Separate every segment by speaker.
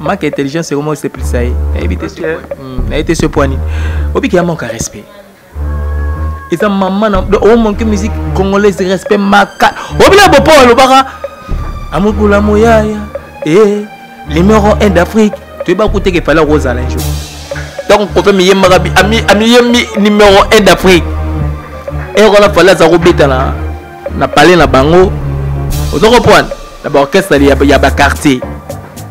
Speaker 1: Manque intelligence ekoma osepelisa ye. Nayebi te nayebi te ce point nini. Obiki ya manque ya respect. Eza mama na donc o manque musique congolaise respect maka. Obila bopo alobaka amokula moyaya eh numéro 1 d'Afrique. Toyeba kute ke fallait kozala un jour. Donc kope miyembaka ami amiyembi numéro 1 d'Afrique. Et wana fallait aza kobeta na na palais na bango. Ozo comprendre? Na ba orchestre ya ba quartier.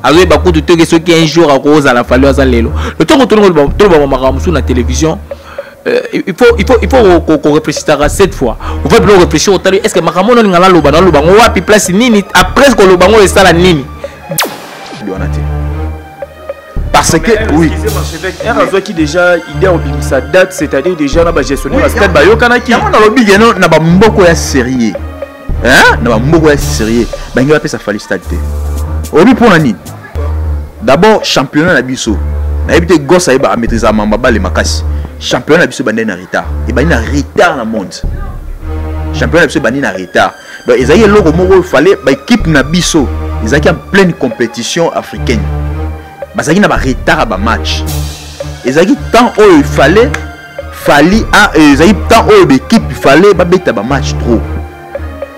Speaker 1: Azoyeba kutu te ke soki un jour akozala fallait aza lelo. Le temps que toloba makambo mosusu na télévision, il faut qu'on réfléchisse cette fois. On va bien réfléchir au est-ce que makambo no ngala loba na loba ngo wapi place nini après ko loba ngo esala nini.
Speaker 2: Wana te. Parce que oui.
Speaker 3: R azwaki déjà idée obimisa date, c'est-à-dire déjà na ba gestionnaire ya stade bayokanaki.
Speaker 2: Yango nalobi ke no na bamboko ya sérieux. Hein? Na bamboko ya sérieux. Bangi bapesa Fally stade te. Oyebi mpona nini? D'abord championnat na biso. Nayebi te gosse ayeba amaîtriser mamba bale makasi. Championnat na biso ebandaki na retard. Ebandi na retard na monde. Championnat na biso ebandi na retard. Donc ezalaki eloko moko fallait ba équipe na biso ezalaki en pleine compétition africaine. Bazalaki na ba retard ya ba match. Ezalaki temps oyo il fallait Fally a ezalaki temps oyo ba équipe il fallait babeta ba match trop.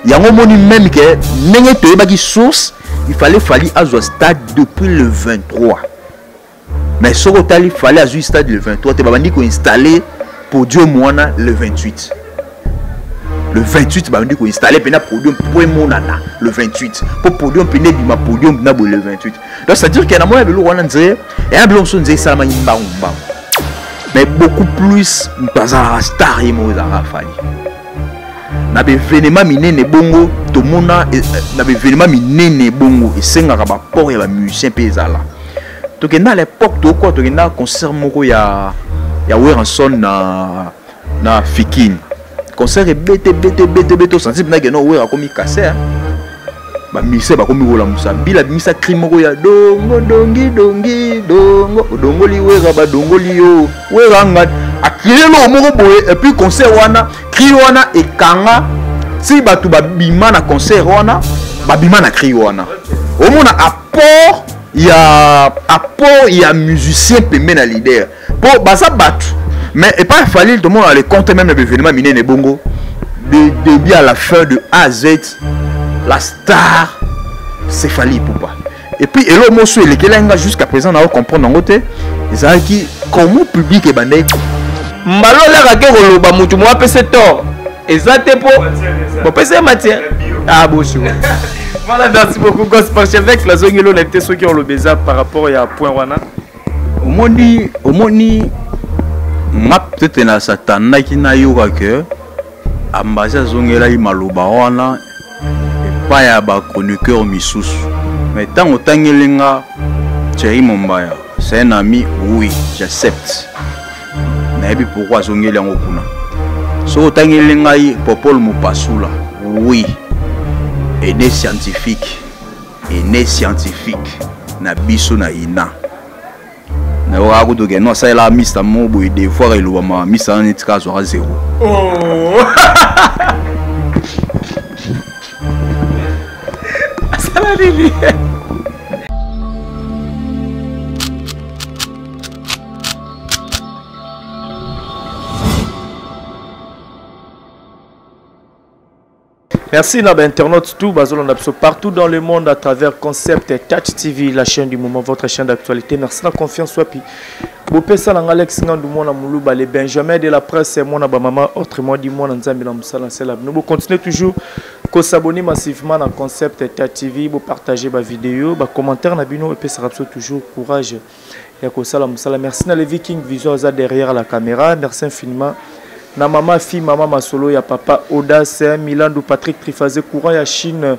Speaker 2: Yango moni même que ndenge toyebaki source, il fallait Fally azwa stade depuis le 23. Mais soki otali Fally azwi stade le 23 te, babandi koinstaller podium wana le 28. Le 28 babandi koinstaller mpena podium po emonana le 28, po podium mpena ebima podium na boye le 28. Donc c'est à dire que na mona biloko wana nzeye eya biloko mosusu nzeye esalamaki mbangu mbangu, mais beaucoup plus moto azalaka star ye moko ezalaka Fally. Na baevenema minene bongo tomona, na baevenema minene bongo esengaka baport ya bamusicien mpe ezala. Tokenda à l'époque tokoka tokenda concert moko ya Werrason na Fikine. Concert ebete bete bete bete, osanti mpena ke no Wera akomi kase, bamusicien bakomi kolamusa bila bimisa cri moko ya dongo dongi dongi dongo odongoli Wera badongoli yo Wera nga akrie eloko moko boye. Et puis concert wana cri wana ekanga ti bato babima na concert wana, babima na cri wana. Omona apport ya musicien pembe na leader po baza bato. Mais epai Fally tomona le compte même na baévénement minene bongo, de début à la fin, de A à Z, la star c'est Fally Ipupa. Et puis eloko mosusu elekelaki nga jusqu'à présent na comprendre yango te, ezalaki comment public ebandaki.
Speaker 1: Mbala olaka ke koloba motu mo apesa tort eza te mpo bopesa ye matière ah bosu.
Speaker 3: Voilà, merci beaucoup Gos Parchevêque. Nazongeli oyo te soki oloba eza par rapport ya point wana.
Speaker 2: Omoni nga peut-être na satandaki nayoka ke Ambasi azongelaki maloba wana epai ya bachroniqueur misusu, mais ntango otangeli nga Thierry Mombaya, c'est un ami, oui, j'accepte. Nayebi pourquoi azongeli yango kuna. Soki otangeli ngai Popol Mopasula, oui, aîné scientifique, aîné scientifique na biso na ina, nayokaka kutu ke no asalelaka mista moko boye, devoir elobama mista wana neti kaka azwaka zero.
Speaker 3: Oh.
Speaker 1: Asala nini?
Speaker 3: Merci na internautes tout bazolanda biso partout dans le monde à travers Concept Touch TV, la chaîne du moment, votre chaîne d'actualité. Merci na confiance wapi. Bopesa na Alex Ngandu mwana muluba, les Benjamin de la presse, mwana ba mama, autrement dit mwana Nzambe na musala sela. Nous continuez toujours ko s'abonner massivement na Concept Touch TV, bo partager ba vidéo, ba commentaire na bino et pesa toujours courage ya kosala musala. Merci na les Viking Vision aza derrière la caméra. Merci infiniment na mama fi mama masolo ya papa Audace Milandou Patrick Trifazé courant ya Chine,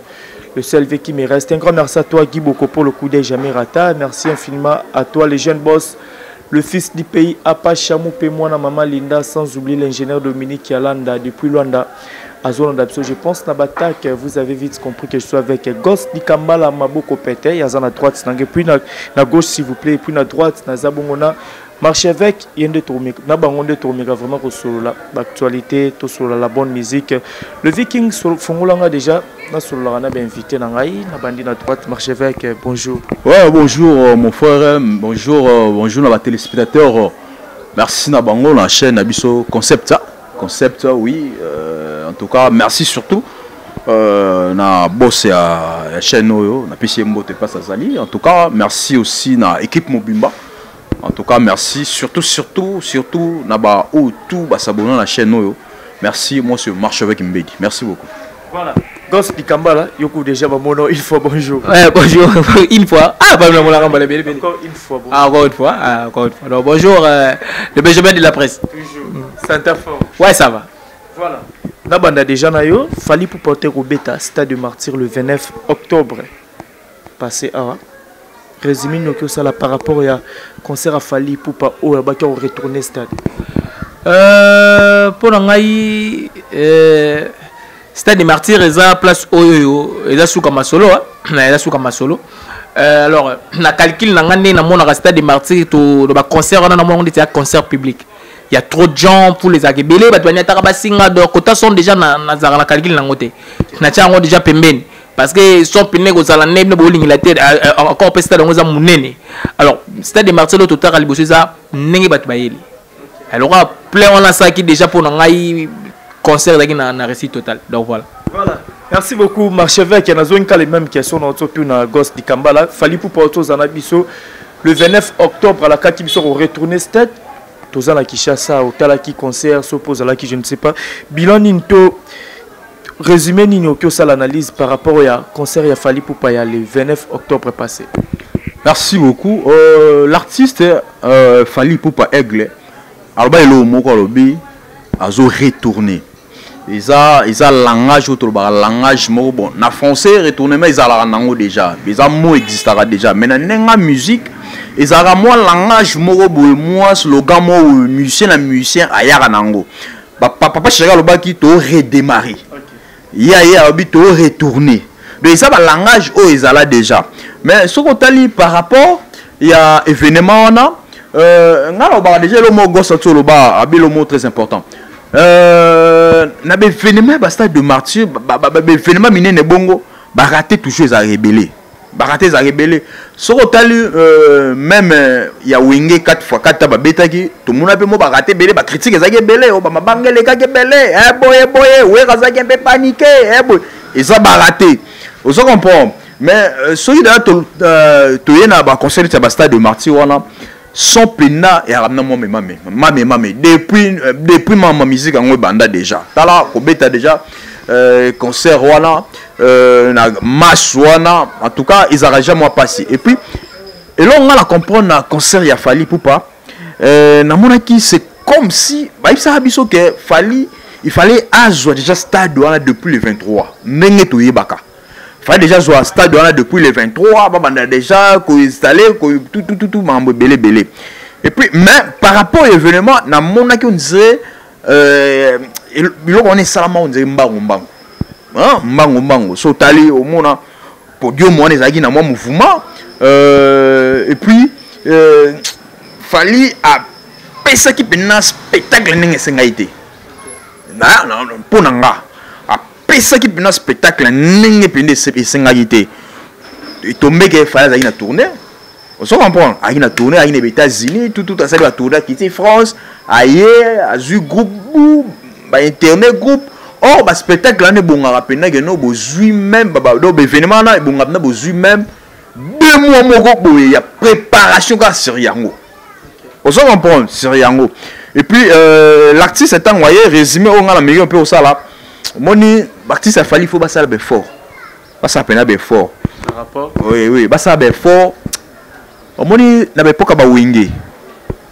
Speaker 3: le seul V qui me reste. Un grand merci à toi Guy Boko pour le coup d'œil jamais rata. Merci infiniment à toi les jeunes boss, le fils du pays Apa Chamou pe moi na maman Linda, sans oublier l'ingénieur Dominique Yalanda depuis Luanda. Azolanda biso, je pense na batak vous avez vite compris que je suis avec Ghost Dikambala Maboko Pete yaza na droite nange, puis na gauche s'il vous plaît, puis na droite na zabongona. Marchevêque ye nde tokomeka na bango nde tokomeka vraiment kosolola baactualité, tosolola la bonne musique. Le Viking fongola nga déjà, nasololaka na bainvité na ngai, nabandi na droite. Marchevêque, bonjour.
Speaker 2: Ouais, bonjour mon frère, bonjour, bonjour na batéléspectateurs. Merci na bango na chaîne na biso Concept, Concept, oui, en tout cas merci surtout na boss ya chaîne oyo, napesi ye mbote place azali. En tout cas merci aussi na équipe mobimba. En tout cas merci surtout, surtout, surtout na ba oyo tout basabona na chaîne oyo. Merci, moi c'est Marchevêque Mbedi, merci beaucoup.
Speaker 3: Voilà, Gos Dikambala, yoku déjà bamono une fois, bonjour.
Speaker 1: Ouais, bonjour, une fois. Ah, pas la mola rambala bele bele.
Speaker 3: Encore une fois, bonjour.
Speaker 1: Ah, encore une fois, ah, encore une fois. Donc, bonjour, le Benjamin de la presse.
Speaker 3: Toujours. Santa Forme.
Speaker 1: Ouais, ça va.
Speaker 3: Voilà. Nabanda déjà na yo, Fally Ipupa te kobeta Stade de Martyr le 29 octobre passé awa. Résumé noki osala par rapport ya concert à Fally Ipupa oyo abaki retourner stade.
Speaker 1: Pour ngai, Stade de Martyr eza place oyo eza suka masolo, hein? Eza suka masolo. Alors na calcul na ngai na monaka Stade de Martyr to ba concert wana na monaka ndeti ya concert public. Il y a trop de gens pour les akebele, bato banyataka basinga, donc kota son déjà na zaka na calcul nango te. Na tia yango déjà pembeni. Parce que son pene kozala nebe bolingela te, encore pe stade yango eza monene. Alors Stade de Martyr to totaka liboso eza ndenge bato bayeli. Alors plein wana asalaki déjà mpo na ngai concert ezalaki na réussite totale. Donc voilà.
Speaker 3: Voilà. Merci beaucoup Marchevêque. Nazongi kaka les mêmes questions na oto na Gos Dikambala. Fally Ipupa oto zana biso le 29 octobre à la kati biso retourner stade. Toza na Kinshasa otalaki concert s'oppose à qui je ne sais pas. Bilan nini to résumé nini oki osala analyse par rapport ya concert ya Fally Ipupa ya le 29 octobre passé.
Speaker 2: Merci beaucoup. L'artiste Fally Ipupa Aigle aloba eloko moko, alobi azo retourner. Eza langage oyo tolobaka, langage moko bon na français retournement ezalaka nango déjà, eza mot existaka déjà, mais na ndenge musique ezalaka mwa langage moko boye, mwa slogan moko boye musicien na musicien ayaka nango. Papa Chéri alobaki to redémarrer, ye aye alobi to retourner, donc eza balangage oyo ezala déjà. Mais soki otali par rapport ya événement wana, nga nalobaka déjà elo moko gosa ti oloba abi elo moko très important, na baévénement ya bastade de Martyr, baévénement minene bongo, baraté toujours ezalaka ebele, baraté ezalaka ebele. Soki otali même ya Wenge 4 fois 4 babetaki, tomona mpe mo baraté ebele, bacritique ezalaki ebele, oyo bamabanga elekaki ebele, boye boye, Wera azalaki mpe paniqué, boye eza baraté, ozo comprendre. Mais soki daya toye na baconcert neti ya bastade de Martyr wana, son pena eyaka na mwa mame mame mame depuis mama musique yango ebanda déjà. Tala kobeta déjà concert wana na masse wana, en tout cas ezalaka déjà mwa pasi. Et puis eloko nga na comprendre na concert ya Fally Ipupa, namonaki c'est comme si bayebisaka biso ke Fally, il fallait azwa déjà stade wana depuis le 23, ndenge toyebaka fallait déjà zwa stade wana depuis le 23, babanda déjà koinstaller tout tout tout tout, makambo ebele ebele. Et puis mais par rapport au événement, namonaki on dirait biloko wana esalama on dirait mbangu mbangu, hein, mbangu mbangu. So otali, omona podium wana ezalaki na mwa mouvement, et puis Fally apesaki mpena spectacle ndenge esengai te. Mpo na nga apesaki mpena spectacle ndenge mpenza esengaki te. Etombeke Fally azalaki na tournée, ozo comprendre, azalaki na tournée, azalaki na États-Unis, tout tout, asali batournée, akiti France, aye azwi groupe bu bainternet groupe. Or baspectacle wana ebongaka mpenza keno bozwi même, donc baévénement wana ebongaka mpenza bozwi même 2 mois moko boye ya préparation kaka sur yango, ozo comprendre, sur yango. Et puis l'artiste ntango aye, résumé oyo nga na meki mpe osala, omoni baartiste ya Fally, faut basala baeffort, basala mpena baeffort.
Speaker 3: Par rapport
Speaker 2: Oui, basala baeffort. Omoni na baepoka bawenge,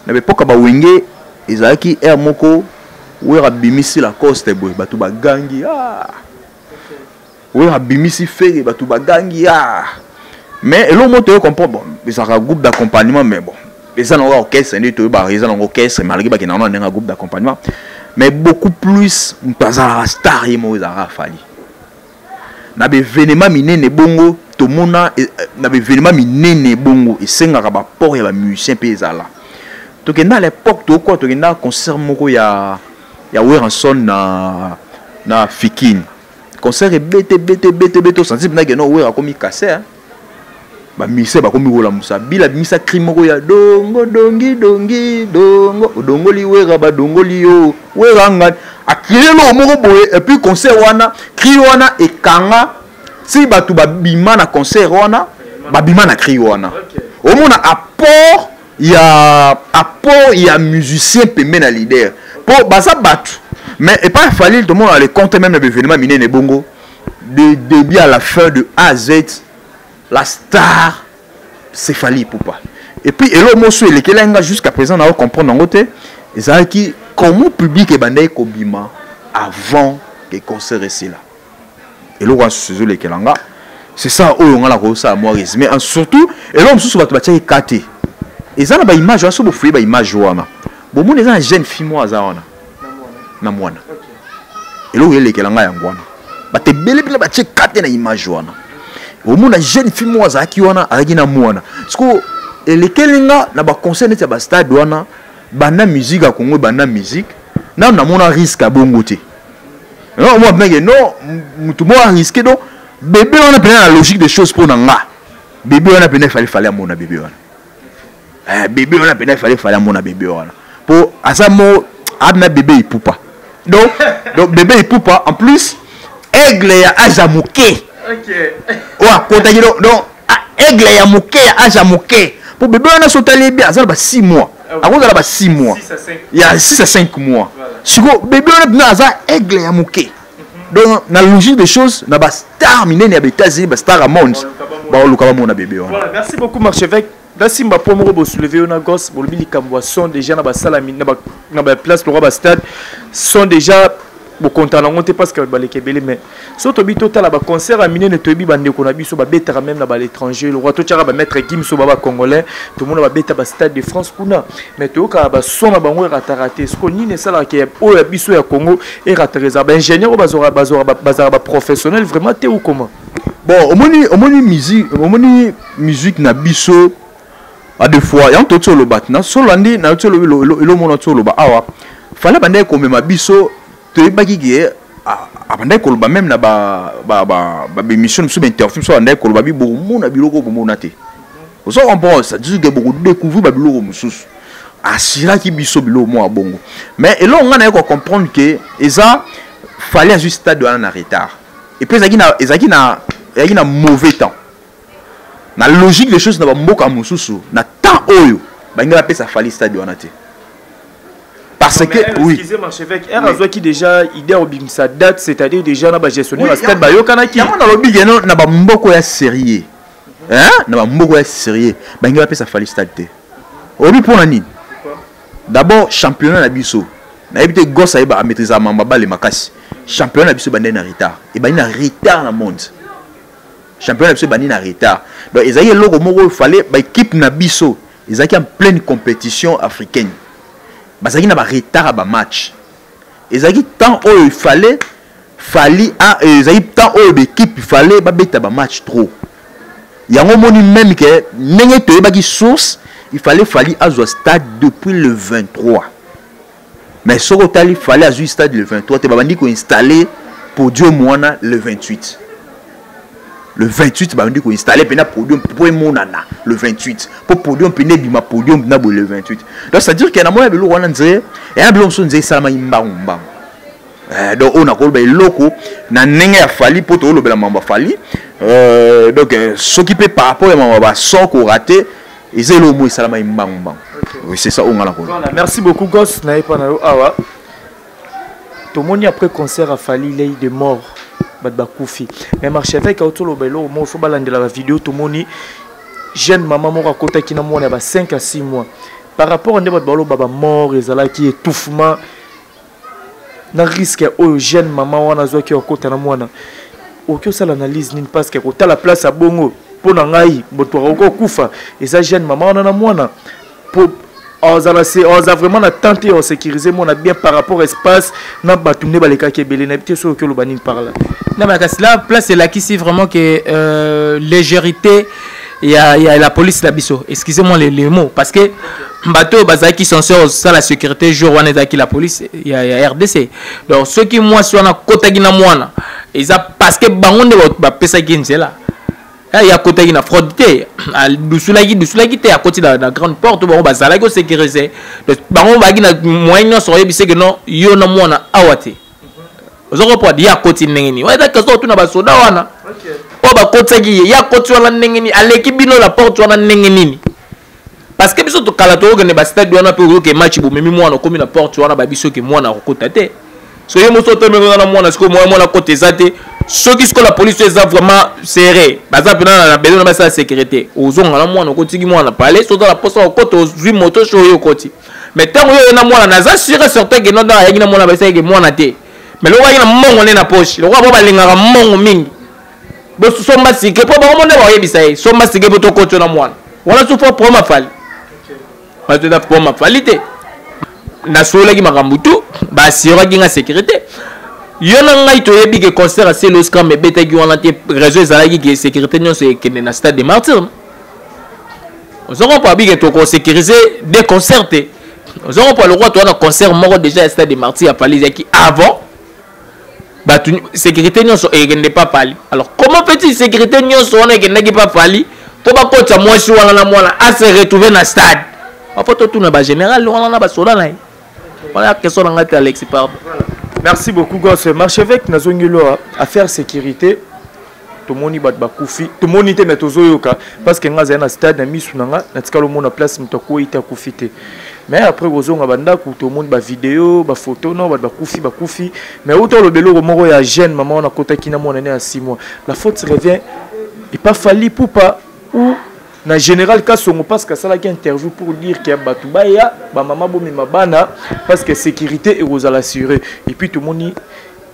Speaker 2: na baepoka bawenge ezalaki aire moko, oyo abimisi Lacoste boye, bato bagangi, ah, oyo abimisi Ferre, bato bagangi, ah. Mais eloko moko toyo comprendre, bon, ezalaka groupe d'accompagnement, mais bon, eza nango orchestre nde toyebaka, eza nango orchestre malgré bakenda nango na ndenge ya groupe d'accompagnement. Mais beaucoup plus moto azalaka star ye moko ezalaka Fally. Na baévénement minene bongo, tomona na baévénement minene bongo esengaka baport ya bamusicien mpe ezala. Tokenda à l'époque, tokoa tokenda concert moko ya Werrason na Fikine. Concert ebete bete bete bete, osanti mpena keno Wera akomi kase, hein. Bamise bakomi kolamusa bila bimisa cri moko ya dongo dongi dongi dongo odongoli Wera, badongoli yo Wera ngani, akili eloko moko boye. Et puis concert wana, cri wana ekanga ti bato babima na concert wana, babima na cri wana. Omona apport ya musicien pembe na leader, mpo baza bato. Mais epai Fally, tomona le compte même na baévénement minene bongo, de début à la fin, de A à Z, la star, c'est Fally Ipupa. Et puis elo moso elekela nga jusqu'à présent na comprendre yango te, ezalaki comment public ebandaki kobima avant que concert esila. Eloko wana susu ezolekela nga. C'est ça oyo nga na kosala mwa résumé. Surtout eloko mosusu, bato batiaki ka te, eza na baimage wana. So bofuye baimage wana, bomoni eza na jeune fille moko aza wana na mwana. Eloko elekela ngai yango wana, bato ebele mpena batie ka te na image wana. Omona jeune fille moko azalaki wana, azalaki na mwana. Siko elekeli nga na baconcert neti ya bastade wana, banda musique ya Congo, banda musique nano namona risque ya bongo te. Non, moi menge non, mutu moko arisque. Donc bébé wana mpena, na logique des choses, mpo na nga, bébé wana mpena efale amona bébé wana. Bébé wana mpena efale amona bébé wana, mpo aza mo abina bébé Ipupa. Donc bébé Ipupa, en plus aigle ya âge ya moke oyo akotaki. Donc aigle ya moke, ya âge ya moke, mpo bébé wana so otali yebi aza na ba 6 mois, akozala ba 6 mois, ya 6 à 5 mois. Siko bébé wana mpena aza aigle ya moke. Donc na logique des choses, na bastar minene ya baÉtats-Unis, bastar ya monde, baoluka bamona bébé wana.
Speaker 3: Voilà, merci beaucoup, archevêque. Nasimba po moko bosoulever yo na gos, bolobi likambo ya son déjà na basala na baplace lokwa bastade, son déjà bokonta nango te parce que baleki ebele. Mais so tobi totala baconcert ya minene, toyebi bandeko na biso babetaka même na balétranger, lokwa totiaka bamaître Gims, ba bacongolais tomona babeta bastade de France kuna, mais toyokaka bason na bango erataka te. Siko nini esalaka oyo ya biso ya Congo erataka? Ezala baingénieur oyo bazalaka baprofessionnel vraiment te ou comment?
Speaker 2: Bon, omoni musique na biso, a des fois yango toti oloba na solandi na ti olobi elomona ti oloba awa, Fally bandaki komema biso, toyebaki ke abandaki koloba même na baémission mosusu, bainterview mosusu, abandaki koloba bi bomona biloko bomona te. Ozo comprendre? C'est-à-dire ke bokodécouvrir babiloko mosusu. Asiraki biso biloko moko ya bongo. Mais eloko ngai naye kocomprendre ke eza Fally azwi stade wana na retard, et puis ezalaki na mauvais temps. Na logique des choses, na bamboka mosusu, na temps oyo balingi bapesa Fally stade wana te, parce que
Speaker 3: oui, excusez-moi, archevêque, r azwaki déjà idée obimisa date, c'est-à-dire déjà na bagestionnaire ya stade bayokanaki.
Speaker 2: Yango nalobi keno na bamboka ya sérieux, hein, na bamboka ya sérieux, balingi bapesa Fally stade te. Oyebi mpona nini? D'abord championnat na biso, nayebi te, gos ayeba amaîtrise mamba bale makasi. Championnat na biso ebandai na retard, ebandi na retard na monde. Championnat na biso ebandi na retard. Donc ezalaki eloko moko oyo fallait baéquipe na biso ezalaki en pleine compétition africaine, bazalaki na baretard ya bamatch. Ezalaki temps oyo il fallait Fally a, ezalaki temps oyo baéquipe fallait babeta bamatch trop. Yango omoni même ke ndenge toyebaki source, il fallait Fally azwa stade depuis le 23. Mais soki otali, Fally azwi stade le 23 te, babandi koinstalle podium wana le 28. Le 28 babandi koinstalle mpena podium mpo emonana le 28, mpo podium mpena ebima, podium na boye le 28. Donc c'est à dire ke na mona biloko wana nzee eya biloko mosusu nzee esalamaki mbangu mbangu. Donc oyo nakoloba eloko na ndenge ya Fally, mpo toolobela mambo ya Fally. Donc soki mpe par rapport ya mambo bason korater, eza eloko moko esalamaki mbangu mbangu. Oui, c'est ça oyo nga nakoloba.
Speaker 3: Voilà, merci beaucoup, gos. Nayepa na yo awa, tomoni après concert aFally lei de mort, bato bakufi. Mais archevêque auti oloba eloko moko, fo balandela bavideo. Tomoni jeune mama moko akotaki na mwana ya ba 5 à 6 mois. Par rapport nde bato baloba bamort ezalaki étouffement, na risque oyo jeune mama wana azwaki akota na mwana, okoki osala analyse nini? Parce que kotala place ya bongo, mpo na ngai, moto akoki kokufa eza jeune mama wana na mwana, po azala aza vraiment na temps te ya kosécuriser mwana bien par rapport espace na bato nde balekaki ebele. Nayebi te soki okoki oloba nini par là.
Speaker 1: Non, mais kasi la place elakisi vraiment que légèreté Ya la police na biso, excusez-moi le mot, parce que bato oyo bazalaki censé osala sécurité jour wana ezalaki la police ya RDC. Donc soki mwasi wana akotaki na mwana, eza parce que bango nde bapesaki nzela. Ye akotaki na fraude te, adusulaki dusulaki te, akoti na grande porte. Bango bazalaki kosécuriser, bango bazalaki na moyen nyonso oyebise ke non, yo na mwana awa te. Oza comprendre? Ye akoti ndenge nini? Eza question otuna basoda wana oyo bakotisaki ye. Ye akoti wana ndenge nini? Aleki bino na porte wana ndenge nini? Parce que biso tokala tokokende bastade wana mpe oyoke match, bomemi mwana, okomi na porte wana, babiso oke mwana akokota te. So ye moso otomeki na mwana, sikoyo mwana mwana kota eza te. Soki sikoyo la police eza vraiment serré, baza mpena na besoin na basala sécurité, ozonga na mwana, okotiki mwana pale. So oza na posa okota, ozwi moto so oyo okoti. Mais ntango oyo oye na mwana, naza sûr et certain ke non, ayaki na mwana, baisaki mwana te, mais loko ayaki na mbongo nde na poche, lokola po balingaka mbongo mingi, bosomba sike mpo bango mo nde bakoyebisa ye: somba sike mpo tokoti na mwana wana. So fo problème afali bato, eza problème afali te. Nasololaki makambo tu, baassuraki nga sécurité. Yo na ngai toyebi ke concert ya Celeo Scram ebetaki wana te, réseau ezalaki ke sécurité nyonso ekende na Stade de Martyr. Ozo comprendre bike tokosécuriser des concerts te. Ozo comprendre? Lokwa toza na concert moko déjà ya Stade de Martyr ya Fally ezalaki avant, bato sécurité nyonso ekende pa Fally. Alors comment petit sécurité nyonso wana ekendaki pa Fally mpo bakotisa mwasi wana na mwana ase retrouver na stade? Apo totuna bagénéral wana na basoda na ye wana. Question na ngai te, Alexis, pardon.
Speaker 3: Merci beaucoup, Gosse. Marchevêque, nazongelo affaire sécurité, tomoni bato bakufi, tomoni te, mais tozoyoka, parce que nga azali na stade na misu na nga, natikala omona place moto akwei te, akufi te. Mais après kozonga bandako, tomoni bavideo, bafoto, non, bato bakufi, bakufi. Mais uta oloba eloko moko ya jeune mama wana akotaki na mwana ne ya 6 mois, la faute revient epa Fally Ipupa ou na général Kasongo? Parce que asalaki interview pour dire ke bato baya, bamama bomema bana parce que sécurité ekozala assuré. Et puis tomoni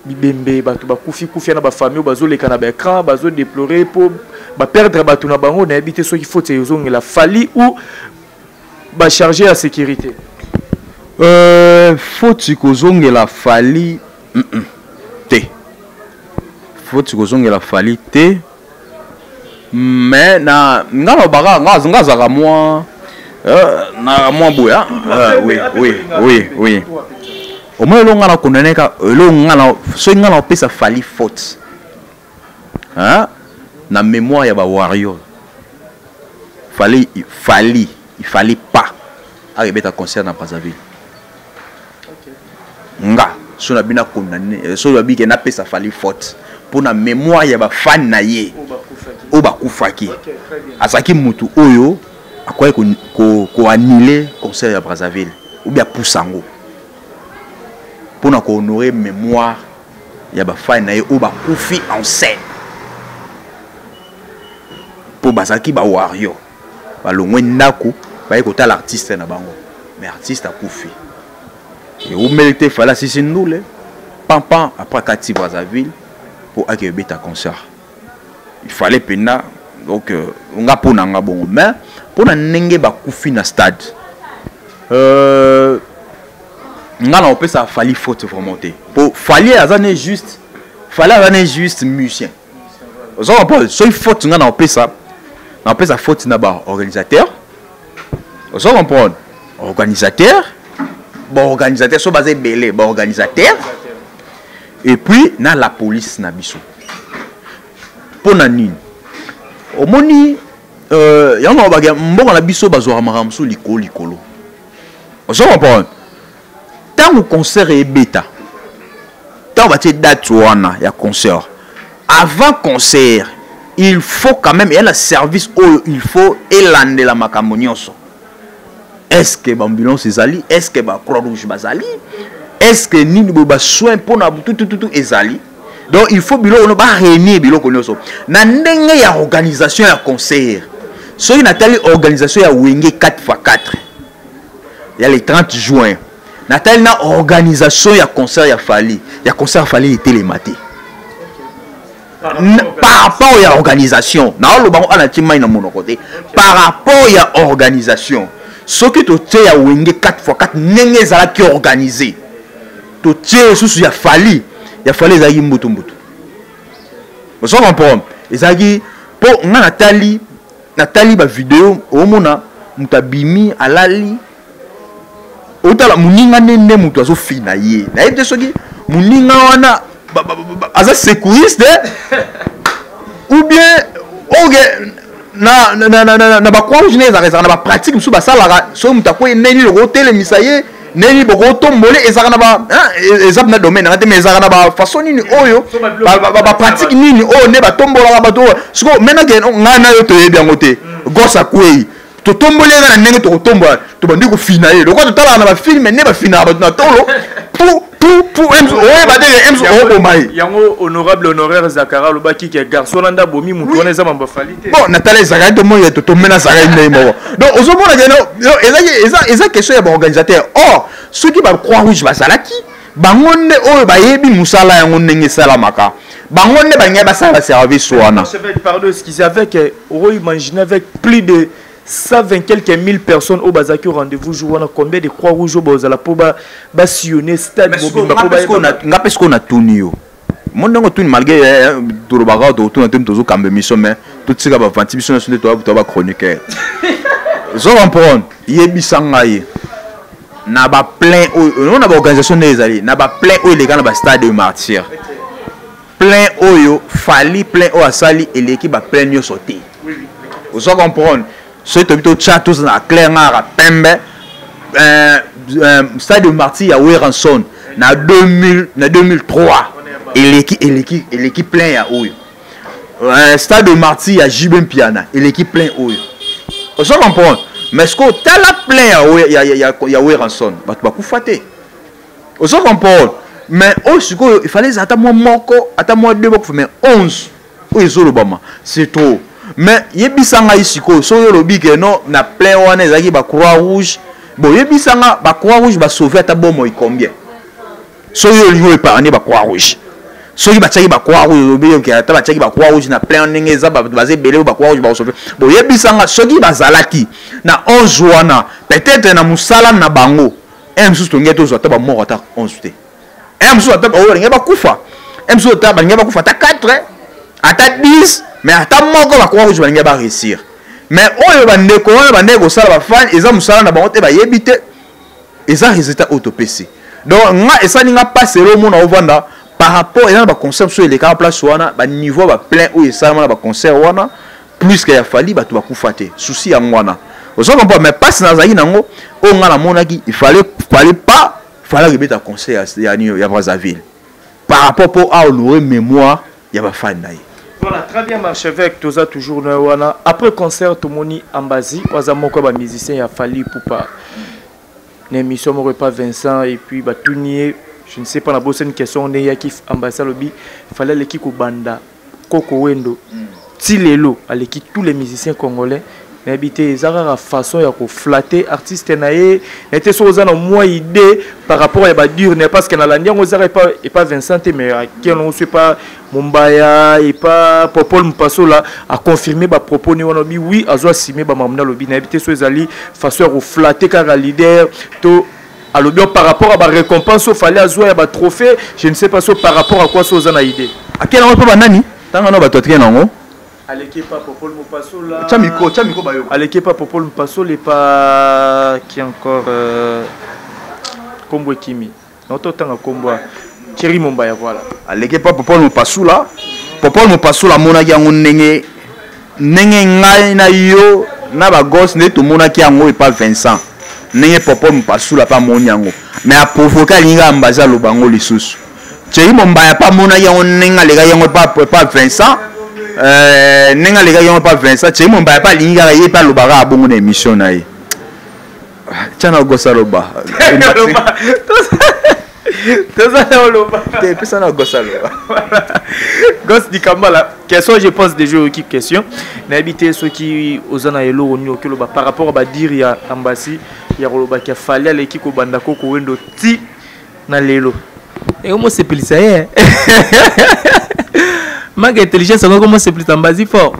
Speaker 3: bibembe, bato bakufi kufi na bafamille oyo bazoleka na baécran, bazodéplorer mpo baperdre bato na bango. Nayebi te soki faute ezongela Fally ou bachargé ya sécurité.
Speaker 2: Faute kozongela Fally te, faute kozongela Fally te. Mais na nga nalobaka, nga azalaka mwa na mwa boye. Oui, omoni, eloko nga na condamné ka, eloko nga na, soki nga na opesa Fally faute, hein, na mémoire ya bawarrior, Fally il fallait pas akebeta concert na Brazzaville. Nga so na bino akondamné, so babi ke napesa Fally faute mpo na mémoire ya bafani na ye oyo bakufaki, azalaki mutu oyo akoki koannuler concert ya Brazzaville ou bien apusa yango mpona kohonorer mémoire ya bafani na ye oyo bakufi en scène, mpo bazalaki bawarrior, balongwe ndako, baye kotala artiste na bango, mais artiste akufi. Eumeli te, Fally asisi ndule pampan, après akati Brazzaville mpo ake ebeta concert. Il fallait mpenza donc nga mpo na nga bongo. Mais mpo na ndenge bakufi na stade, nga na opesa Fally faute vraiment te, mpo Fally aza ne juste, Fally aza ne juste musicien. Oza comprendre? Soki faute nga na opesa faute na baorganisateur. Oza comprendre? Organisateur, baorganisateur so baza ebele, baorganisateur et puis na la police na biso. Mpo na nini? Omoni, yango na babaki mboka na biso bazwaka makambo mosusu likolo likolo. Ozo comprendre? Ntango concert ebeta, ntango batie date wana ya concert, avant concert il faut quand même eya na service oyo il faut elandela makambo nyonso. Est ce que baambulance ezali? Est ce que bacroix rouge bazali? Est ce que nini boye, basoin mpona tutututu ezali? Donc il faut biloko no baréunir biloko nyonso na ndenge ya organisation ya concert. Soki natali organisation ya Wenge 4x4 ya le 30 juin, natali na organisation ya concert ya Fally, ya concert ya Fally etelema te par rapport ya organisation. Naoloba ngo ana ti mai na monoko te. Par rapport ya organisation, soki totie ya Wenge 4x4 ndenge ezalaki organisé, totie lisusu ya Fally, ya Fally ezalaki mbutu mbutu. Ozo comprendre? Ezalaki mpo nga natali. Natali bavideo, omona moto abimi, alali, otala moninga nde nde moto azofina ye. Nayebi te soki moninga wana aza secouriste ou bien oke na bacroix rouge nde ezalaka na bapratique mosusu basalaka. Soki moto akwei, ndenge nini okotelemisa ye, ndenge nini bokotombole, ezalaka na ba eza na domaine nanga te, mais ezalaka na bafaçon nini oyo, bapratique nini oyo nde batombolaka bato oyo. Sikoyo maintenant ke ngai na yo toyebi yango te, gosse akwei, totomboli ye kaka na ndenge tokotombola, tobandi kofina ye lokola totalaka na bafilme nde bafinaka bato na tolo pu pu pu, oyeba te ke ems oboma ye.
Speaker 3: Yango honorable honoraire Zakara alobaki ke garçon wana nde abomi motu wana, eza mambo afali te.
Speaker 2: Bon, natala ezalaki tomoni totomena azalaki ndenge moko. Donc ozomona ke eza question ya baorganisateur. Or soki bacroix rouge bazalaki, bango nde oyo bayebi mosala yango ndenge esalamaka, bango nde balingai basala baservice wana.
Speaker 3: Pardon, excusez, avec oko imaginer avec plus de 120 quelques mille personnes oyo bazalaki au rendez-vous jour wana, combien de croix rouge oyo bozala mpo basillonner stade mobimba mpo
Speaker 2: Nga mpe sikoyo natuni yo mo ndenge otuni, malgré tolobaka totuna te, tozokamba émission, mais totika bavanti biso nyonso nde toa bachroniqueur. Ozo comprendre? Yebisa ngai, na baplein oyo, na baorganisation nde ezali, na baplein oyo eleka na bastade de martyr, plein oyo Fally, plein oyo asali eleki baplein nyonso te. Ozo comprendre? Soki tobi totya, toza na clair ngaka pembe, stade de martyr ya Werrason na 2000, na 2003 eleki plein ya oyo. Stade de martyr ya JB Mpiana eleki plein oyo. Ozo comprendre? Mais ce que tala plein ya Werrason, bato bakufa te. Ozo comprendre? Mais oyo sikoyo, il fallait ata mwa moko, ata mwa deux bakufa, mais 11 oyo ezolobama, c'est trop. Mais yebisa ngai sikoyo, soki olobi ke non, na plein wana ezalaki bacroix rouge, bon, yebisa nga, bacroix rouge basauve ata bomoi combien? Soki olingi oépargne bacroix rouge, soki batiaki bacroix rouge, olobi oke ata batiaki bacroix rouge na plein, ndenge eza bato baza ebele oyo bacroix rouge bakosauve, bon, yebisa nga, soki bazalaki na 11 wana, peut-être na mosala na bango un mosusu tolingi tozwa ata bamort ata 11 te, un mosusu ata oyo balingi bakufa, un mosusu ata balingi bakufa ata 4, ata 10, mais ata moko bacroix rouge balingi baréussir. Mais oyo bandeko wana bandeki kosala, bafani, eza mosala na bango te, bayebi te, eza résultat oyo topesi. Donc nga esali nga mpasi elo omona ovanda par rapport eza na baconcert mosusu elekaka place wana, baniveau ya baplein oyo esalama na baconcert wana, plus que ya Fally, bato bakufa te. Souci yango wana, ozo comprendre? Mais mpasi nazalaki nango oyo nga namonaki, il fallait pas fallait kobeta concert ya Brazzaville par rapport mpo ahonorer mémoire ya bafani na ye.
Speaker 3: Voilà, très bien, archevêque, toza toujours na wana. Après concert, tomoni Ambazi, waza moko ba musicien ya Fally Ipupa. Na émission moko pas Vincent et puis batuni, je ne sais pas, na bosse une question ne yaki Ambazi alobi, fallait leki ko banda Koko Wendo. Ti lelo aleki tous les musiciens congolais. Nayebi te, eza kaka façon ya koflatter artiste na ye na te. Soki oza na mwa idée par rapport ya badire na ye, parce que nalandi yango, ezaka epa Vincent te, mais akelongo so epa Mombaya, epa Popol Mpasola, aconfirme bapropos ne wana, obi oui, azwa asime bamakambo nalobi. Nayebi te so ezali façon ya koflatter kaka leader to alobi par rapport à barécompense oyo Fally azwa ya batrophée, je ne sais pas so par rapport à quoi, so oza na idée.
Speaker 2: Akelango mpe banani ntango wana bato atike nango.
Speaker 3: Aleki pa Popol Mopasola.
Speaker 2: Tia micro, tia micro bayo.
Speaker 3: Aleki pa Popol Mopasola et pa qui encore, Kombo Ekimi. Na tanga kombo Thierry Mombaya, voilà.
Speaker 2: Aleki pa Popol Mopasula. Popol Mopasula amonaki yango ndenge ndenge ngai na yo na bagos nde tomonaki yango epa Vincent, ndenge Popol Mopasula mpe amoni yango, mais aprovoke, alingi kaka Mbazi aloba yango lisusu. Thierry Mombaya mpe amonaki yango ndenge alekaki yango epa Vincent, ndenge alekaki yango epa Vincent. Thierry Mombaya mpe alingi kaka ye mpe alobaka abongo na émission na ye. Tia na gosa aloba.
Speaker 3: Toza na oloba.
Speaker 2: Te, pesa na gosa aloba.
Speaker 3: Gos Dikambala, question, je pense déjà oyoki question. Nayebi te soki oza na eloko nini oki oloba par rapport à badire ya Ambasi ya kolobaki ya Fally aleki kobanda Koko Wendo ti na lelo.
Speaker 1: Ekomosepelisa ye, manque intelligence yango ekomosepelisa Mbazi fort.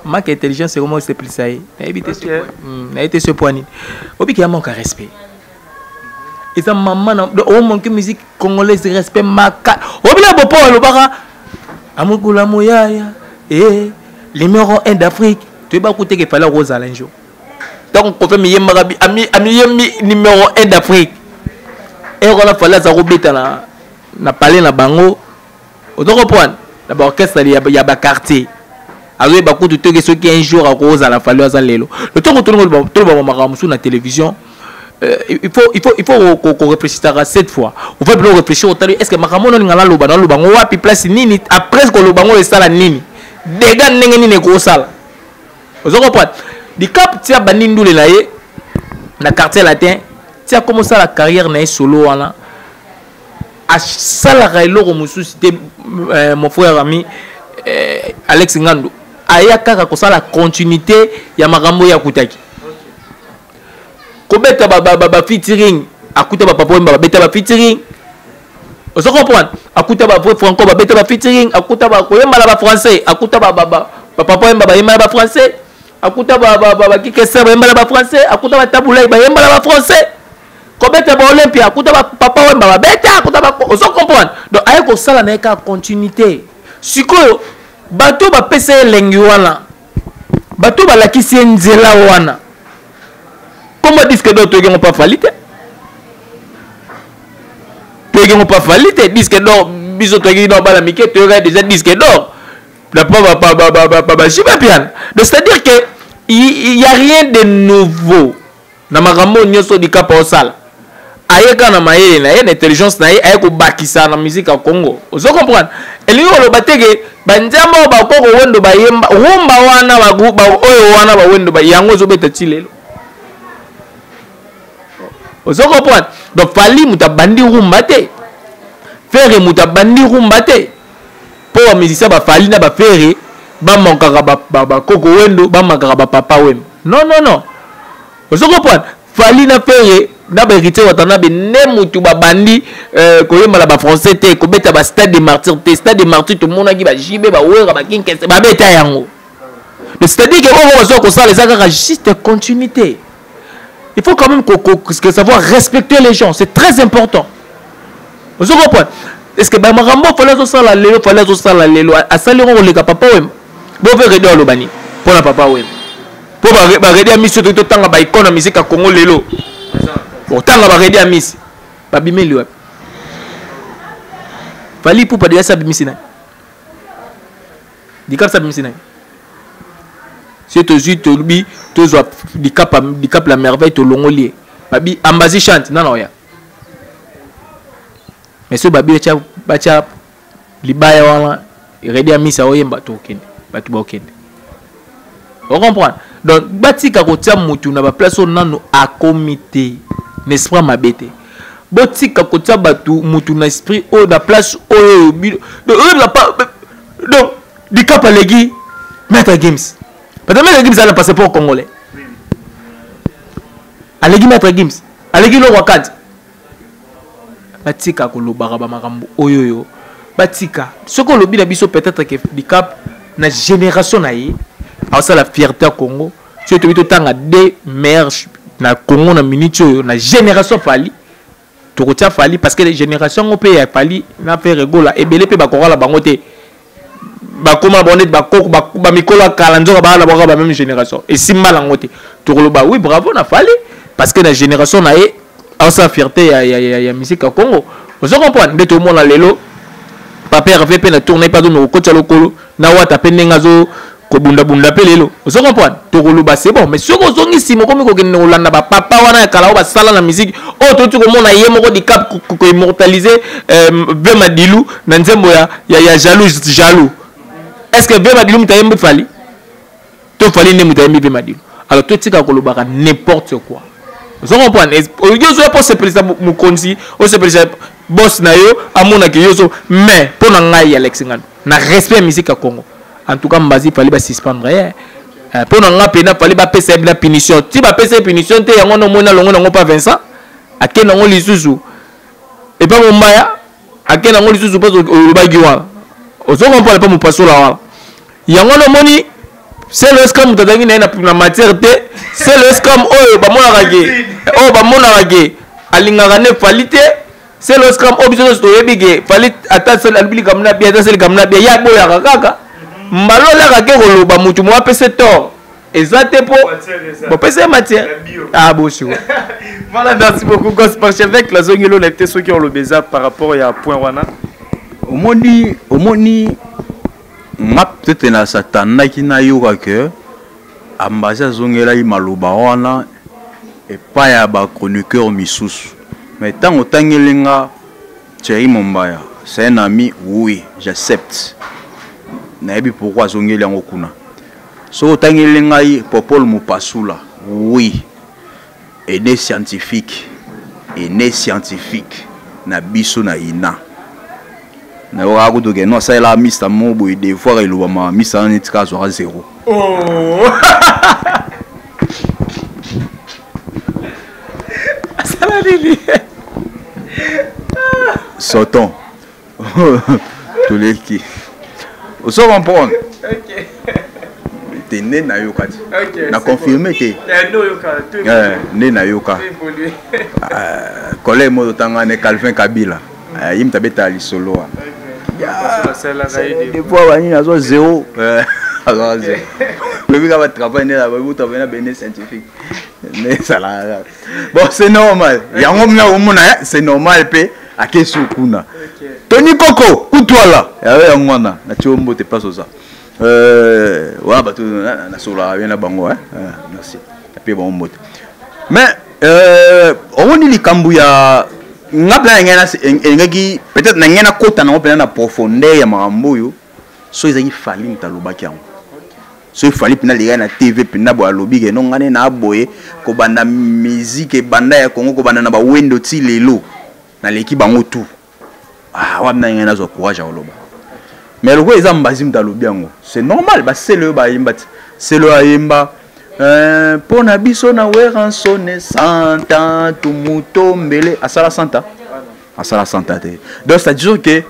Speaker 1: Manque intelligence ekomosepelisa ye. Nayebi te, nayebi te so po nini obiki ya manque ya respect. Eza mama na omanque musique congolaise respect maka obila bopo alobaka amokula moyaya e numéro 1 d'Afrique. Toyeba kutu ke Fally akozala un jour. Ntango Koffi amiyembaka, amiyembi numéro 1 d'Afrique, ere wana Fally aza kobeta na palais na bango, ozo comprendre, na baorchestre ya baquartier. Azoyeba kutu te ke soki un jour akozala Fally aza lelo. Le ntango toloba makambo mosusu na télévision, il faut qu'on réfléchisse cette fois. On va bien réfléchir au est-ce que makambo oyo nga naloba, naloba ngo wapi, place nini, après koloba ngo esala nini, dégâts ndenge nini ekosala. Ozo comprendre? Dicap tia bandi ndule na ye na Quartier Latin, tia komo sala carrière na ye solo wana, asalaka eloko mosusu te. Mon frère ami Alex Ngandu aya kaka kosala continuité ya makambo oyo akutaki kobeta ba featuring. Akuta bapapa oyo babeta ba featuring, ozo comprendre? Akuta ba vrai franco babeta ba featuring, akuta koyemba na bafrançais, akuta bapapa oyemba bayemba na bafrançais, akuta bakikese bayemba na bafrançais, akuta batabulai bayemba na bafrançais, kobeta baolympia, akuta bapapa oyemba babeta, akuta. Ozo comprendre? Donc aye kosala na ye kaka continuité. Sikoyo bato bapesa ye elengi wana, bato balakisi ye nzela wana. Kombo disque d'or, toyoki yango mpa Fally te, toyoki yango mpa Fally te. Disque d'or, biso toyoki na bana mike, toyokaki déjà disque d'or na pa baJB Mpiana. Donc c'est à dire que il y a rien de nouveau na makambo nyonso Dicap osala. Aye kaka na mayele na ye, na intelligence na ye, aye kobakisa na musique ya Congo. Ozo comprendre? Elingi koloba te ke banzambe oyo bakoko wendo bayemba rumba wana, oyo wana bawendo yango ezobeta ti lelo. Ozo comprendre? Donc Fally moto abandi rumba te, Ferre moto abandi rumba te, mpo bamusicien baFally na baFerre bamankaka bakoko wendo, bamankaka bapapa wemba. Non, non, non. Ozo comprendre? Fally na Ferre na baHéritier Watanabe nde mutu babandi koyemba na bafrançais te, kobeta bastade de martyr te. Stade de martyr tomonaki baJB, baWerra, bakinkese babeta yango. Donc c'est à dire que oyo bazwa kosala eza kaka juste continuité. Il faut quand même que savoir respecter les gens, c'est très important. Ozo comprendre? Est ce que bamakambo Fally azosala lelo, Fally azosala lelo, asali yango koleka papa Wemba? Bo mpe Reddy aloba nini mpona papa Wemba? Mpo baReddy Amisi, toki totanga baicône ya musique ya Congo lelo, otanga baReddy Amisi, babimeli wapi? Fally Ipupa deja si abimisi nani? Dicap si abimisi nani? So tozwi, tolobi tozwa Dicap, Dicap la Merveille, tolongoli ye, babi Ambazi chante nana oya. Mais soki babi batya libaya wana, Reddy Amisi aoyemba, tokokende, bato bakokende. Ocomprendre? Donc batika kotia mutu na baplace oyo nanu akomi te, na esprit mabe te. Botika kotia bato, mutu na esprit oyo, na place oyo. Donc Dicap aleki Maître Gims parce que Maître Gims aza na passeport congolais. Aleki Maître Gims, aleki Lokwa Kati. Batika kolobaka bamakambo oyo oyo, batika. Soki olobi na biso peut-être que Dicap na génération na ye aosala fierté ya Congo, soki tobi totanga deux meilleurs na Congo na minute oyo na génération Fally, tokotia Fally, parce que génération yango mpe ya Fally na Ferre Gola, ebele mpe bakokola bango te, bakóma bango neti bakoko bamikolo ya kala, nzoka baa na bango ba même génération, esimba nango te. Tokoloba oui, bravo na Fally, parce que na génération na ye aosala fierté ya musique ya Congo. Ozo comprendre? Nde tomona lelo papa Hervé mpe na tourne mpe azomeka kokotisa lokolo na Wata mpe ndenge azo kobundabunda mpe lelo. Ozo comprendre? Tokoloba c'est bon. Mais soki ozongi nsima, okomi kokende kolanda bapapa wana ya kala oyo basala na musique oyo, toti komona ye moko Dicap koimmortaliser Ve Madilu na nzembo ya Jaloux Jaloux. Est ce que Ve Madilu moto ayembi Fally, to Fally nde moto ayembi Ve Madilu? Alors totika kolobaka n'importe quoi. Ozo comprendre? Oyo ozoya mpo osepelisa mokonzi, osepelisa boss na yo, amonaki yo so. Mais mpo na ngai Alex Ngando, na respect ya musique ya Congo, en tout cas Mbazi, Fally basuspendre ye. Mpo na nga mpena Fally bapesa ye na punition. Ti bapesa ye punition te, yango nomoni alongo nango mpa Vincent, ake nango lisusu epa Mombaya, ake nango lisusu mpo olobaki wana. Ozo comprendre? Mpa mopasola wana, yango nomoni Selo Scam, moto azalaki na ye na matière te. Selo Scam oyo bamonaka ke, oyo bamonaka ke alingaka ne Fally te. Selo Scam oyo biso nyonso toyebi ke Fally ata alobi likambo na bia, ata asali likambo na bia, ye aboyaka kaka. Mbala olaka ke koloba motu mo apesa tort. Eza te mpo bopesa ye matière. Ah bon, sikoyo.
Speaker 3: Voilà, merci beaucoup Gos Parchevêque. Nazongeli oyo te soki oloba eza par rapport ya point wana.
Speaker 2: Omoni nga peut-être na satandaki nayoka ke Ambassy azongelaki maloba wana epai ya bachroniqueur misusu, mais ntango otangeli nga Thierry Mombaya, c'est un ami, oui, j'accepte. Nayebi pourquoi azongeli yango kuna. Soki otangeli ngai Popol Mopasula, oui, aîné scientifique, aîné scientifique na biso na ina. Nayokaka kutu ke no asalelaka mista moko boye, devoir elobamaka mista wana neti kaka azwaka zero.
Speaker 3: Oh. Asala nini?
Speaker 2: Soton toleki, ozo comprendre te nde nayoka ti na confirme te nde nayoka collègue moko totanga ne Calvin Kabila, ye moto abetaka lisolo wana devoir banini, azwa zero, azwaka zero. Oyebi kaka batravail nde batravail na bene scientifique nde ezalaka kaka. Bon, c'est normal yango mna omona, c'est normal mpe akesi kuna. Tony Koko Kutwala yayo yango wana natie yo mbote place oza wana, bato nasololaka bien na bango. Merci, napie bango mbote. Mais omoni likambo ya nga mpena elingaki peut-être na ngai nakota nango mpena na profondeur ya makambo oyo. So ezalaki Fally moto alobaki yango, so efali mpena alekaki na TV mpena boye, alobi ke no, ngai nde na boye kobanda musique ebanda ya Congo, kobanda na bawendo ti lelo, naleki bango tout. Ah, wana ngai nazwa courage ya koloba. Mais lokola eza Mbazi moto alobi yango, c'est normal. Basele oyo bayemba ti sele oyo ayemba mpo na biso na Werrason santa tumutombele, asala santa, asala santa te. Donc c'est à dire que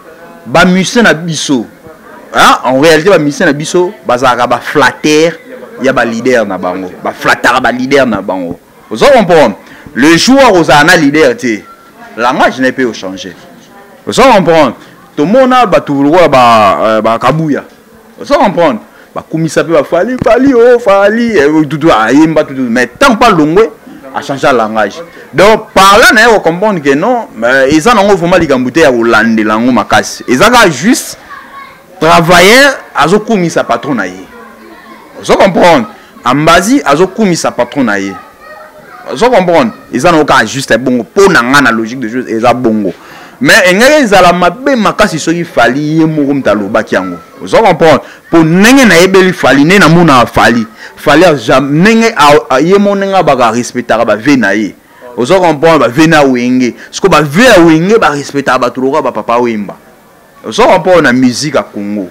Speaker 2: bamusicien na biso, hein, en réalité bamusicien na biso bazalaka baflatter ya baleader na bango, baflattaka baleader na bango. Ozo comprendre? Le jour ozala na leader te, langage na ye mpe ochange. Ozo comprendre? Tomona bato lokola bakabuya, ozo comprendre, bakumisa mpe bafali fali o fali tutu ayemba tutu, mais tant pas longwe achange langage. Donc par là naye kocomprendre que non, eza nango vraiment likambo te ya kolandela yango makasi. Eza kaka juste travailleur azokumisa patron na ye. Ozo comprendre? Ambazi azokumisa patron na ye. Ozo comprendre? Eza nango kaka juste bongo. Mpo na nga, na logique de chose, eza bongo. Mais engaki ezala mabe makasi soki Fally ye moko moto alobaki yango. Ozo comprendre? Mpo ndenge nayebeli Fally, ndenge namonaka Fally, Fally ndenge ye mo ndenge abaka respectaka bave na ye. Ozo comprendre? Bave na Wenge, siko bave ya Wenge barespectaka bato lokola bapapa Wemba. Ozo comprendre? Na musique ya Congo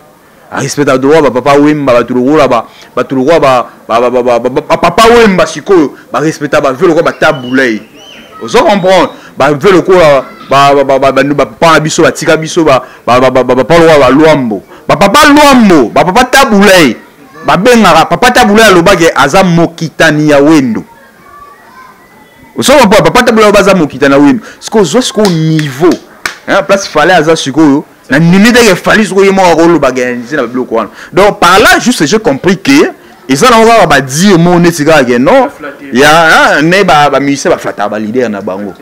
Speaker 2: arespectaka lokola bapapa Wemba, bato lokola bato lokola bapapa Wemba. Sikoyo barespectaka bave lokola batabulei. Ozo comprendre? Bave lokola bapapa na biso batika biso, bapapa lokola balwambo, bapapa Lwambo, bapapa Tabulei. Babengaka papa Tabulei, alobaki aza mokitani ya Wendo. Ozo comprendre? Papa Tabulei baza mokitani ya Wendo. Sikoyo ozwa sikoyo niveau place Fally aza sikoyo, na ndimi teke Fally sikoyo ye moko akolobaka nzi na babiloko wana. Donc par là juste j'ai compris que eza nango kaka badire mo neti kaka ke non ya ne bamusicien baflataka baleader na bango,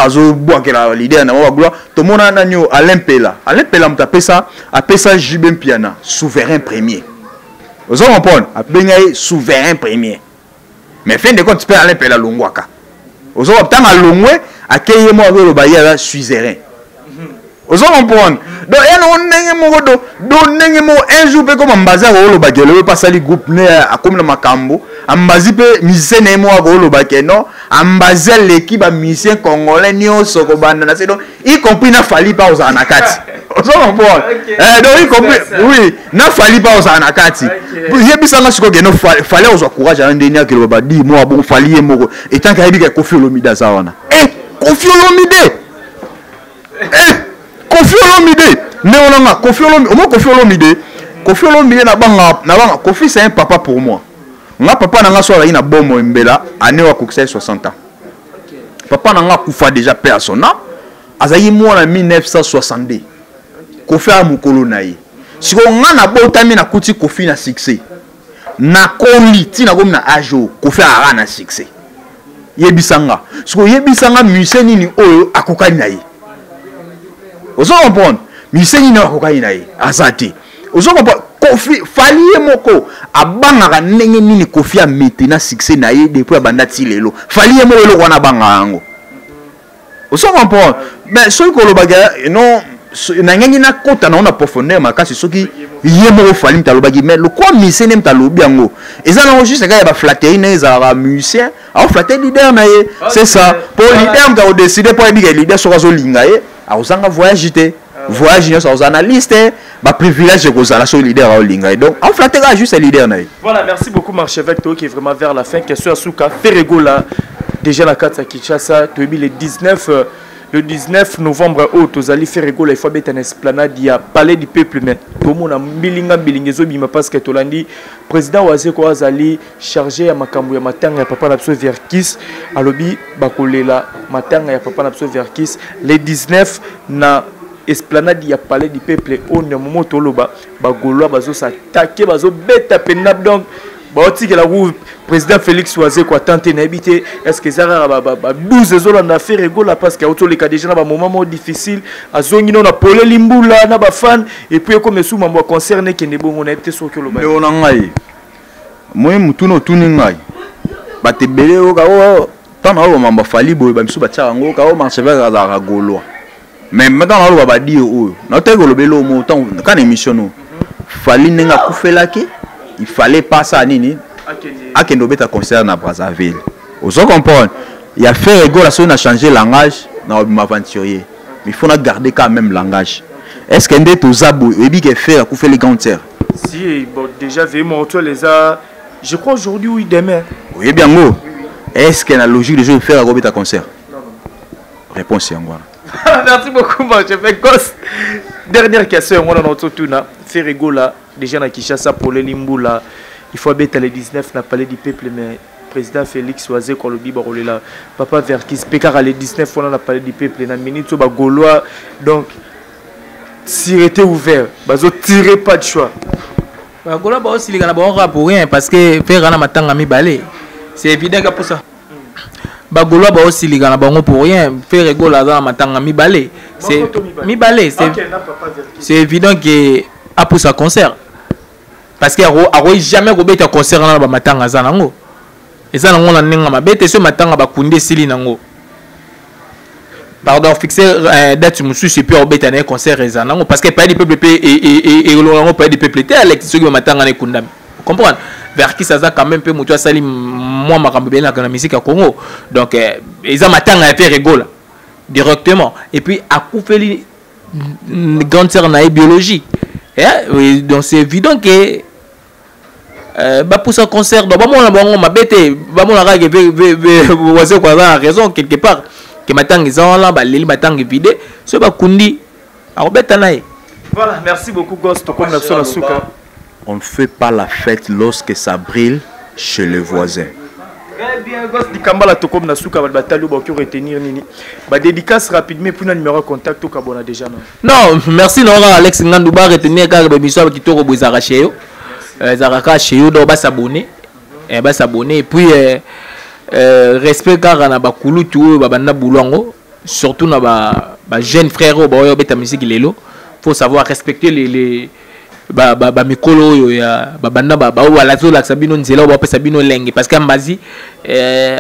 Speaker 2: azobwakela baleader na bango bagloire. Tomona nani oyo, Alain Mpela. Alain Mpela moto apesa JB Mpiana souverain premier. Ozo comprendre? Abenga ye souverain premier, mais fin de compte mpe Alain Mpela alongwaka. Ozo ntango alongwe, akei ye moko azoloba ye aza suzerain. Ozo comprendre? Donc ya nango ndenge moko do ndenge moko un jour mpe koma Mbazi akoloba ke loyo mpe asali groupe ne, akomi na makambo. Ambazi mpe musicien na ye moko akoloba ke non, Ambazi aleki bamusicien congolais nyonso kobanda na se, donc y compris na Fally mpe ozala na kati. Ozo comprendre? Donc y compris, oui, na Fally mpe ozala na kati. Yebisanga sikoyo ke no, Fally ozwa courage ana ndeni akeloba badi mwa bongo? Fally ye moko etanke ayebi ke Koffi Olomide aza wana. Koffi Olomide, Koffi Olomide ndenge onanga Koffi Olomide, omo Koffi Olomide, Koffi Olomide nabanga, nabanga Koffi, c'est un papa pour moi. Nga papa na nga so azalaki na bomoi, mbela ane oyo akokisa ye 60 ans. Papa na nga akufa déjà, paix à son âme. Azalaki mwana 1962, Koffi aya mokolo na ye. Sikoyo nga nabotami nakuti Koffi na succès. Nakoli ntina komi na age oyo, Kofi azalaka na succès. Yebisanga soki oyebisanga musicien nini oyo akokani na ye. Ozo comprendre? Musicien nini oyo akokani na ye aza te. Ozo comprendre? Kofi, Fally ye moko abangaka ndenge nini Kofi amete na succès na ye depuis abanda ti lelo. Fally ye moko eloko wana abangaka yango. Ozo comprendre? Mais soki kolobaka non, nangengi nakota nango na profondeur makasi, soki ye moko Fally moto alobaki, mais lokwa musicien nde moto alobi yango, eza nango juste kaka ya baflatterie ndenge ezalaka. Musicien aoflatte leader na ye, c'est ça. Po leader moto akodécider, po ayebika leader soki azolinga ye, akozanga voyage te, voyage nyonso akozala na liste, baprivilège ekozala soki leader aolinga ye. Donc aoflatte kaka juste leader na ye.
Speaker 3: Voilà, merci beaucoup Marchevêque Toyo qui est vraiment vers la fin. Question à Souka, Ferre Gola, déjà la carte à Kinshasa, Toyebi le 19, le 19 novembre oyo tozali, Ferre Gola il faut abeta na esplanade ya Palais du Peuple, mais tomona mbilinga mbilinga ezobima parce que tolandi président Wazeko azali chargé ya makambo ya matanga ya papa na biso Verkis, alobi bakolela matanga ya papa na biso Verkis le 19 na esplanade ya Palais du Peuple. Oyo na momo toloba, bagaulois bazosatake, bazobeta pena, donc baotikela ku président Félix Wazeko atante. Nayebi te, est ce que eza kaka ba 12 ezolanda Ferre Gola? Parce que aotoleka déjà na bamoment moko difficile, azongi no na poleli mbula na bafan, et puis ekoma esu mambo ya concert nekende bongo. Nayebi te soki oloba.
Speaker 2: Ndeko na ngai, moi motuna otuni ngai, bato ebele oyoka oyo ntango naoloba mambo afali boye, bamisu batiaka yango oyoka oyo Marchevêque azalaka gaulois. Mais maintenant naoloba badire oyo naotaki koloba eloko moko ntango kaka na émission no Fally ndenge akufelaki, il fallait pas asala nini, akende obeta concert na Brazzaville. Ozo comprendre? Ya Ferre Gola, soki na changer langage na obima aventurier, mais il faut na garder quand même langage. Est ce que nde toza boye, oyebi ke Ferre akufeli grande sœur?
Speaker 3: Si, bon, déjà veille mortuelle eza, je crois, aujourd'hui, oui, demain.
Speaker 2: Oyebi yango? Est ce que na logique de jeu Ferre akobeta concert? Réponse yango wana.
Speaker 3: Merci beaucoup, Marchevêque Gos. Dernière question, on a tuna Ferre Gola déjà na Kinshasa, poleli mbula, il faut abeta le 19 na Palais du Peuple, mais président Félix Wazeko alobi bakolela papa Verkis mpe kaka le 19 wana na Palais du Peuple. Na minute oyo bagaulois donc sûreté ouvert, bazotirer, pas de choix.
Speaker 1: Bagaulois baosilika na bango kaka pour rien, parce que Ferre na matanga mibale, c'est évident ka posa. Bagaulois baosilika na bango pour rien. Ferre Gola aza na matanga mibale, c'est mibale, c'est évident que apusa concert, parce que akoki jamais kobeta concert wana na bamatanga aza nango. Eza nango na ndenge mabe te. So matanga bakundi esili nango, pardon, fixe date mosusu et puis akobeta na ye concert. Eza nango parce que Palais du Peuple mpe elongo yango Palais du Peuple te, Alex. Soki bamatanga na ekundami, comprendre, Verkis aza quand même mpe moto asali mwa makambo ebele na musique ya Congo. Donc eza matanga ya Ferre Gola directement, et puis akufeli grande sœur na ye biologique. Eh, donc c'est évident que bapusa concert. Donc bamona bango mabe te, bamona kaka ke Wazeko aza na raison quelque part, ke matanga eza wana, baleli matanga vide, soki bakundi akobeta na ye.
Speaker 3: Voilà, merci beaucoup Gos, tokomi na biso na suka.
Speaker 2: On ne fait pas la fête lorsque ça brûle chez le voisin.
Speaker 3: Très bien, Gos Dikambala, tokomi na suka. Bato batali oyo bakoki retenir nini? Badédicace rapidement, mpuna numéro ya contact tokabona déjà na.
Speaker 1: Non, merci na kaka Alex Ngandu. Ba retenir kaka baémission ya kitoko boye ezalaka chez yo, ezalaka kaka chez yo. Donc basabonner, basabonner, et puis respect kaka na bakulutu oyo babanda bulu yango, surtout na ba jeune frère oyo baoyo obeta musique lelo. Faut savoir respecter les bamikolo oyo ya babanda, baoyo bazolakisa bino nzela, oyo bapesa bino elenge, parce que Ambazi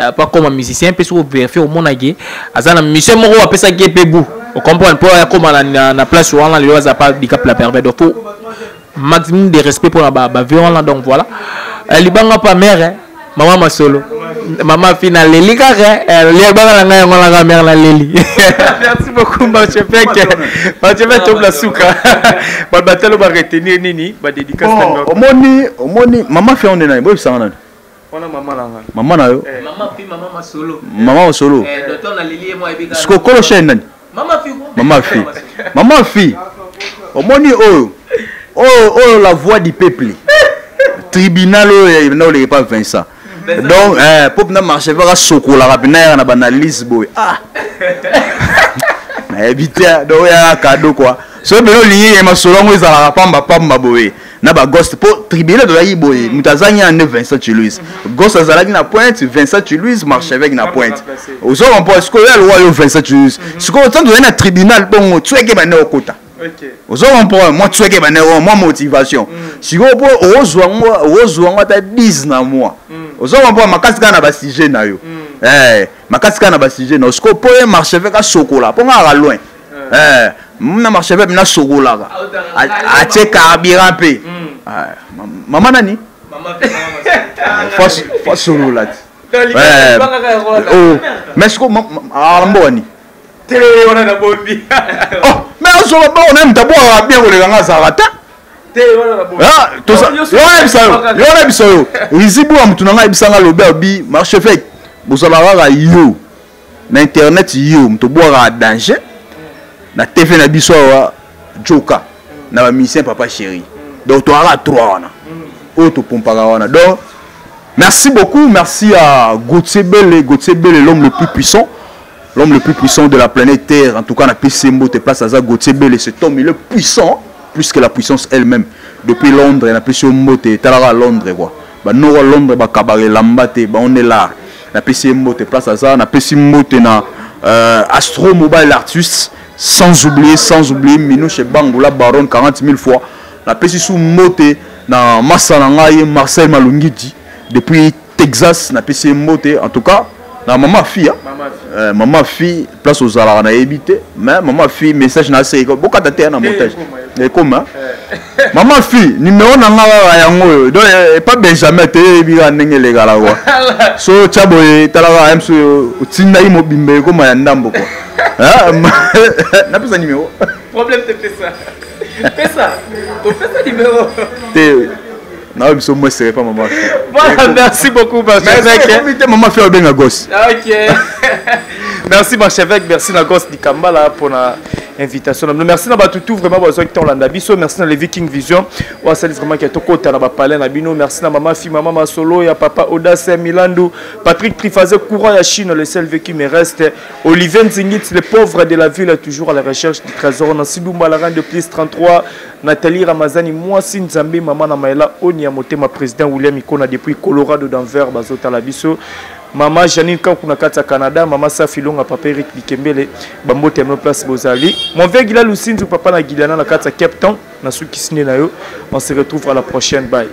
Speaker 1: apa koma musicien mpe soki ovérifier, omonaki aza na mission moko apesaki ye mpe bu ocomprendre mpo akoma na place wana lelo, aza pa Dicap la Pervers. Donc faut maximum de respect mpona bavie wana. Donc voilà, libanga pa mare mama masolo mama fi naleli kaka libanga na ngai yango nanga mare naleli.
Speaker 3: Merci beaucoup Marchevêque, Marchevêque tobla suka. Bato batalo baretenir nini? Badédicace.
Speaker 2: Omoni, omoni mama fi onde nani boyebisanga nani?
Speaker 3: Wana mama na ngai.
Speaker 2: Mama na yo?
Speaker 1: Mama fi, mama masolo.
Speaker 2: Mama masolo.
Speaker 1: Docteur naleli ye mwa yebi.
Speaker 2: Siko kolo chaîne nani?
Speaker 1: Mama fi.
Speaker 2: Mama fi, mama fi. Omoni oyo oyo oyo la voix du peuple, tribunal oyo na oleki pa Vincent. Donc po mpena marché vaka sokolaka mpena yaka na baanalyse boye. Ah, nayebi te. Donc oyo yaka cadeau quoi. Soki mpena olingi ye masolo yango ezalaka pamba pamba boye. Na baghost, mpo tribunal tozalaki boye, moto azangi ya nde Vincent Chiluis. Ghost azalaki na pointe, Vincent Chiluis, Marchevêque na pointe. Ozo comprendre? Sikoyo ya lowa yo Vincent Chiluis, sikoyo ntango tozali na tribunal bongo, tsweke bande okota. Ozo comprendre? Mwa tsweke bande, mwa motivation. Sikoyo mpo okozwa yango ata 10 na mwa. Ozo comprendre? Makasi kaka na basujet na yo. Makasi kaka na basujet na yo. Sikoyo mpo ye Marchevêque asokola, mpo nga kaka loin na Marchevêque nasokolaka, atie carburant mpe. Mama nani fasolola ti, mais siko mboka nini? Mais azola bongo na ye, moto abwakaka bien koleka nga azalaka te. Yo nayebisa yo, rizibu ya motu na ngai ayebisanga, alobi abi Marchevêque, bozala kaka yo na internet, yo moto obwakaka danger na TV na biso awa, joka na bamusicien papa chéri. Donc toyaka trois wana oyo topompaka wana. Donc merci beaucoup, merci à Gauthier Bele, Gauthier Bele, l'homme le plus puissant, l'homme le plus puissant de la planète Terre. En tout cas, na pesi mbote place aza. Gauthier Bele, cet homme, il est puissant plus que la puissance elle-même. Depuis Londres, na pesi mbote. Talaka Londres quoi, banoko Londres bakabaka elamba te, baonde l'art. Napesi ye mbote place aza. Napesi mbote na Astro Mobile Artist, sans oublier Minouche Bangoula Baron 40 000 fois. Napesi su mbote na masa na ngai Marcel Malungidi depuis Texas, napesi ye mbote. En tout cas na mama fi, mama fi, place ozalaka nayebi te, mais mama fi, message na aseki bokata te na montage ekoma. Mama fi, numéro na nga kaka yango oyo. Donc epa Benjamin te, yebi kaka ndenge elekala kwa. So tya boye, talaka mso otindaki mobimba, ekoma ya ndambo kwa. Napesa numéro.
Speaker 1: Problème te, pesa, pesa, topesa numéro.
Speaker 2: Te, nayo biso mo esere pa mama.
Speaker 1: Voilà, merci beaucoup.
Speaker 2: Te, mama fi abenga gos.
Speaker 1: Ok, merci Marchevêque, merci na Gos Dikambala pour la invitation. Merci na bato tout vraiment bazwaki ntango olanda biso. Merci na le Viking Vision oyo asali vraiment ke tokota na bapalais na bino. Merci na mama fi, mama masolo ya papa Audace Milandu, Patrick Trifazé, courant ya Chine, le seul vécu me reste, Olivier Nzingit, le pauvre de la ville, toujours à la recherche du trésor, Nancy Dumba, la reine de plus 33, Nathalie Ramazani, mwasi Nzambe, mama na Maela Onia Motema, président William Ikona depuis Colorado Denver, bazotala biso, mama Janine Kanku na kati ya Canada, mama Safi Longa, papa Eric Bikembele, bambote ya place bozali, mon vieux Gila Lusinzu, papa na Giliana na kati ya Cape Town, na sukisi nde na yo. On se retrouve à la prochaine, bye.